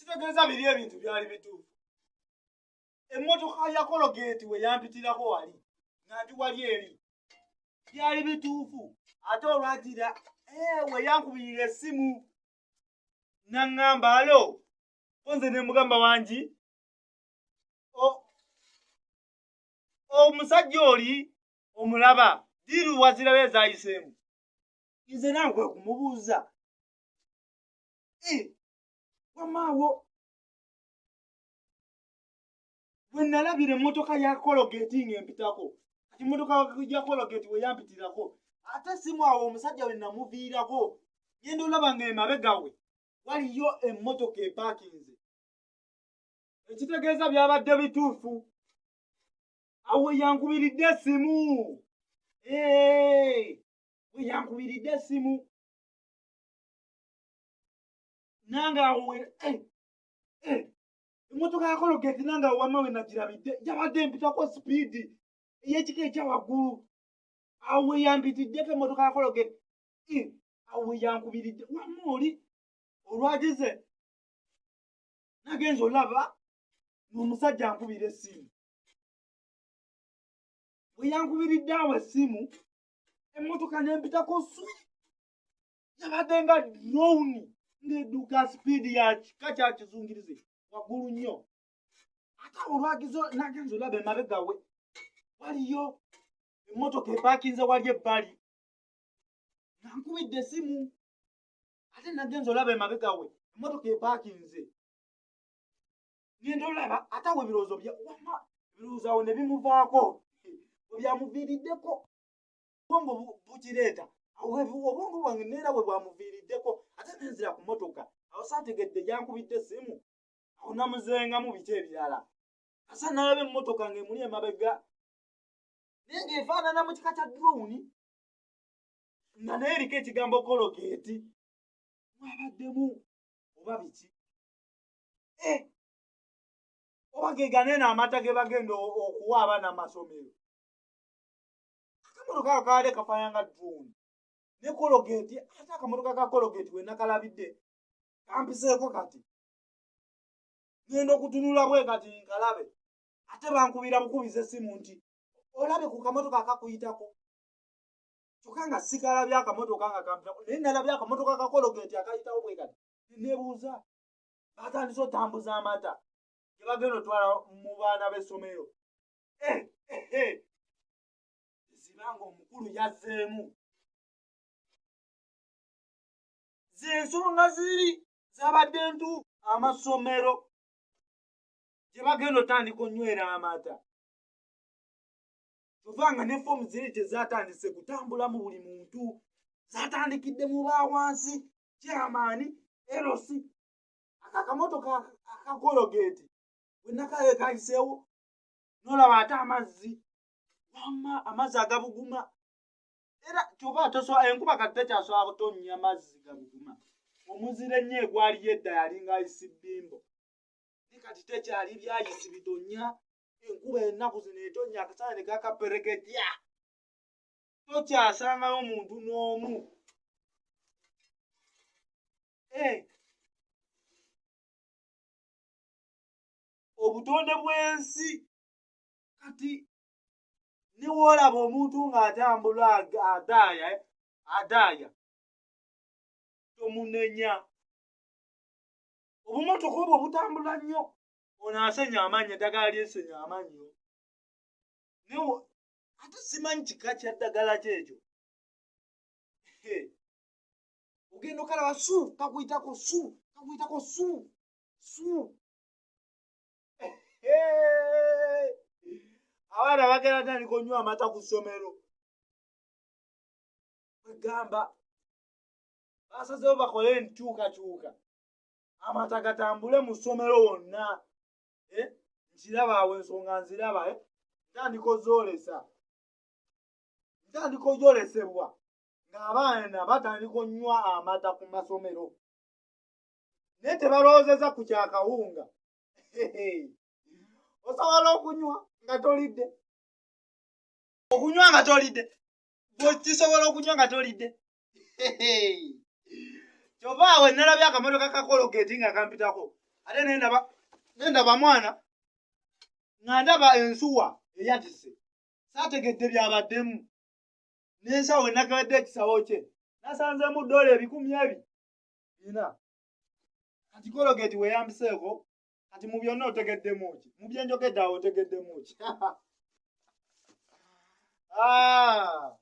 Kitegeeza biri ebintu byali bituufu. Emmotoka ya Kologeeti we yampitirako wali nga ndi wali eri byali bituufu. Ate olwagira eh, we yankubirira essimu naŋŋamba alo, ko nze ne mugamba wangi omusajja oli omulaba diiru waziraba ezayiseemu. Nze nange kwe kumubuuza eh, wamaawo bwe nalabira emmotoka ya Colgate ng'empitako. Kati emmotoka ya Colgate we yampitirako ate simu awo omusajja we namuviirako ngenda olaba nga emabega we waliyo emmotoka epaakinze, ekitegeeza byabadde bituufu. Awo yankubiridde essimu, we yankubiridde essimu nange awo eh, eh, emmotoka ya Colgate nange awo wamma we nagirabidde yabadde empitako sipiidi ey'ekika ekya waggulu. Awo we yampitiddeko emmotoka ya Colgate, eh, awo we yankubiridde wamma oli olwagize nagenza olaba ng'omusajja ankubira essimu. Bwe yankubiridde awo essimu emmotoka nempitako swi, yabadde nga drone ng'edduka sipiidi ya kika kya kizungirizi waggulu nnyo. Ate awo olwagizo nagenza olaba emabega we waliyo emmotoka epaakinze wali ebbali nga nkubidde essimu, ate nagenza olaba emabega we emmotoka epaakinze, ngenda olaba ate awo ebirowoozo bya wama ebirowoozo awo ne bimuvaako bwe byamuviiriddeko obwongo bukireeta obwongo bwange neera bwe bwamuviiriddeko ate nenzira ku motoka awo saategedde gyankubidde essimu awo namuzengamu biki ebirala asa nalaba emmotoka ng'emuli emabega naye ng'efaanana mu kika kya drone nga naye eriko ekigambo kologeeti mwabaddemu oba biki eh, oba geganeeno amata ge bagenda okuwa abaana amasomero. Akamotoka ako kaali kafaanana nga drone ne kologeeti, ate akamotoka ka kologeeti we nakalabidde kampiseeko kati ngenda okutunula bwe kati nkalabe, ate bankubira bukubiza essimu nti olabe ku kamotoka akakuyitako, kyokka nga sikalabye akamotoka nga kampitako, naye nalabye akamotoka ka kologeeti akayitawo bwe kati neneebuuza batandise otambuza amata ge bagenda otwala mu baana b'essomero. Eh, eh, eh. Zibanga omukulu yazzeemu zensonga ziri zabadde ntu amasomero gye bagenda otandika onywera amata, kyova nga ne foomu ziri tezatandise kutambula mu buli muntu, zatandikidde mu ba wansi, chairman, LC. Ako akamotoka akakologeeti wenakaye kayiseewo nolaba ate amazzi wamma amazzi agabuguma, era kyoba tosobola enkuba kati tekyasobola kutonnya mazzi gabuguma. Omuzira ennyo egwaliyo edda yalinga ayisi bimbo, naye kati tekyali byayisi bitonnya. Enkuba ennaku zino etonnya akasana ne kakapereketya, tokyasangayo muntu n'omu. Eh. Obutonde bw'ensi kati ne woolaba omuntu ng'atambula adaaya adaaya tomunenya. Obumotoka obwo butambula nnyo, ono asenya amannyo, eddagala lyesenya amannyo, ate simanyi kika kya ddagala kyekyo. Ogenda okalaba su kakuyitako su kakuyitako su su. Abaana bagenda tandika onywa amata ku ssomero, kwegamba basazewo bakole enkyukakyuka amata gatambule mu ssomero wonna. Eh, nkiraba awo ensonga nziraba, eh? Ntandika ozoolesa, ntandika ogyolesebwa ng'abaana batandika onywa amata ku masomero, naye tebalowoozeza ku kyakawunga. Osobola okunywa nga tolidde, okunywa nga tolidde, kisobola okunywa nga tolidde. Kyova awo nalabye akamotoka ka Colgate nga kampitako. Ate nendaba nendaba mwana nga ndaba ensuwa eyatise, saategedde byabaddemu n'ensawo enakabadde ekisawo kye nasanzeemu doola 2400. Kati Colgate weyambiseeko. Kati mu byonna otegeddemu ki? Mu byenjogedde awo otegeddemu ki? Ah.